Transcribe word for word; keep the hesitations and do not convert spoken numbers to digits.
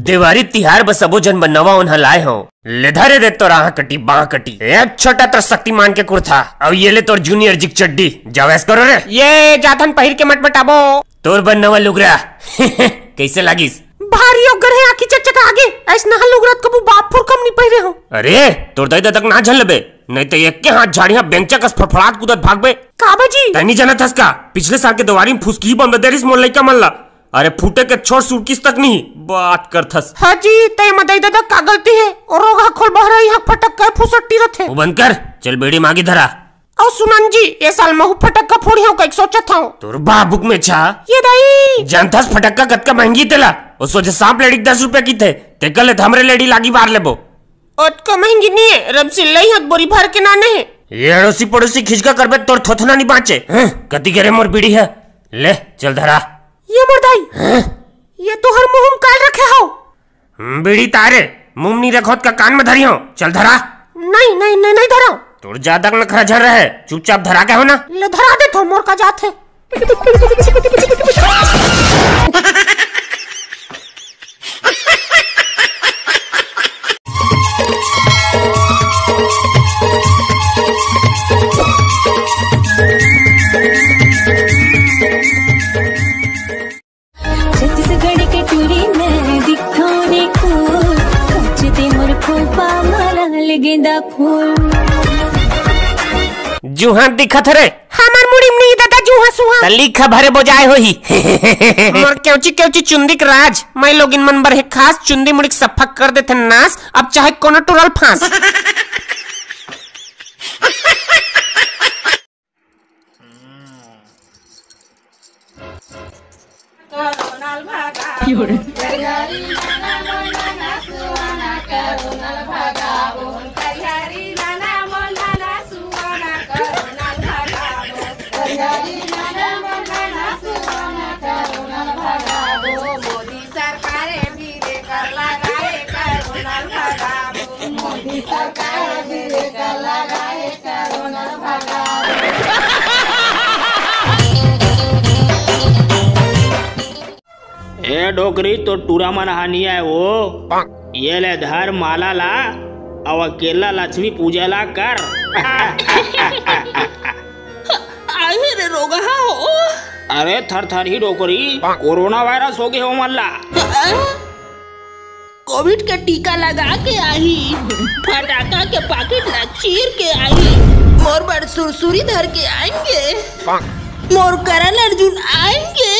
देवारी तिहार बर सबो झन बर नवा ओन्हा लाए हंव। ले धरे दे तोर आंह कटी, बांह कटी। ए छोटा तोर शक्तिमान के कुर्ता, अउ ये ले तोर जूनियर जी के चड्डी। जावस करो रे। ये जाथन पहिर के मटमटाबो। तोर बर नवा लुगरा। कइसे लागिस? भारी ओग्गर हे, आंखी चकचका आगे। अइसना लुगरा त कभू बाप पुरखा म नइ पहिरे हंव। अरे, तोर दाई ददा के नांव झन लेबे, नइ त एके हाथ झाड़िहां बेंगचा कस फड़फड़ात कूदत भागबे। का बा जी? तैं नइ जानत हस का? पिछले साल के देवारी म फुसकी बम दे रिहिस मोर लइका मन ला। अरे फूटे के छोड़, सुरकिस तक नहीं, बात करथस। हाँ जी, तय मदई ददा का गलती हे? और रोगहा खोल बहरा इहाँ फटक के फुसट्टी रथे। वो बंद कर, चल बीड़ी मागी धरा। अउ सुनन जी, ए साल महू फटक्का फोड़ी हूँ कइक सोचत हूँ। तोर बाबुक में छा। ये दाई। जानथस फटक्का कतका महंगी तेला? वो सोझे सांप लेडी के दस रुपया की थे, तेकर ले त हमरे लेडी लागी बार लेबो। ओतका महंगी नहीं है, रब सिल्लई हत बोरी भर के नाने है। ये अड़ोसी पड़ोसी खिचका करबे तोर थोथना नहीं बाँचे। हं? कति गे रे मोर बीड़ी है, ले चल धरा। ये मोर दाई, हं? ये तोहर मुंह में काल रखे हव? हं, बीड़ी तारे, मुंह में नहीं रखोत का कान में धरी हो, चल धरा। नहीं, नहीं, नहीं, नहीं धरा। तोर जादा नखरा झन रहे, चुपचाप धरा के हो ना। ले धरा दे तो मोर का जात है। छत्तीसगढ़ के टूरी मैं दिखथों रे cool, कांच दे मोर खोपा मा लाल गेंदा फूल। जुहाँ दिखत रे। हमर मुड़ी में नहीं दादा जुहाँ सुहाँ। त लिखा भरे बोजाय होही। मोर केवची केवची चुंदी के राज, मैं लोगिन मन बर हे खास, चुंदी मुड़ी के सफा कर देथे नास, अब चाहे कोनो टुरल फांस। ए डोकरी, तो टूरा मन हानि आय वो। ये ले धर माला ला, अउ अकेला लक्ष्मी पूजा ला कर। आहे रे रोगहा हो। अरे थरथरही डोकरी, कोरोना वायरस हो गे हो मन ला। कोविड के टीका लगा के आही, फटाका के पाकिट ला चीर के आही, मोर बर सुरसुरी धर के आएंगे, मोर करण अर्जुन आएंगे।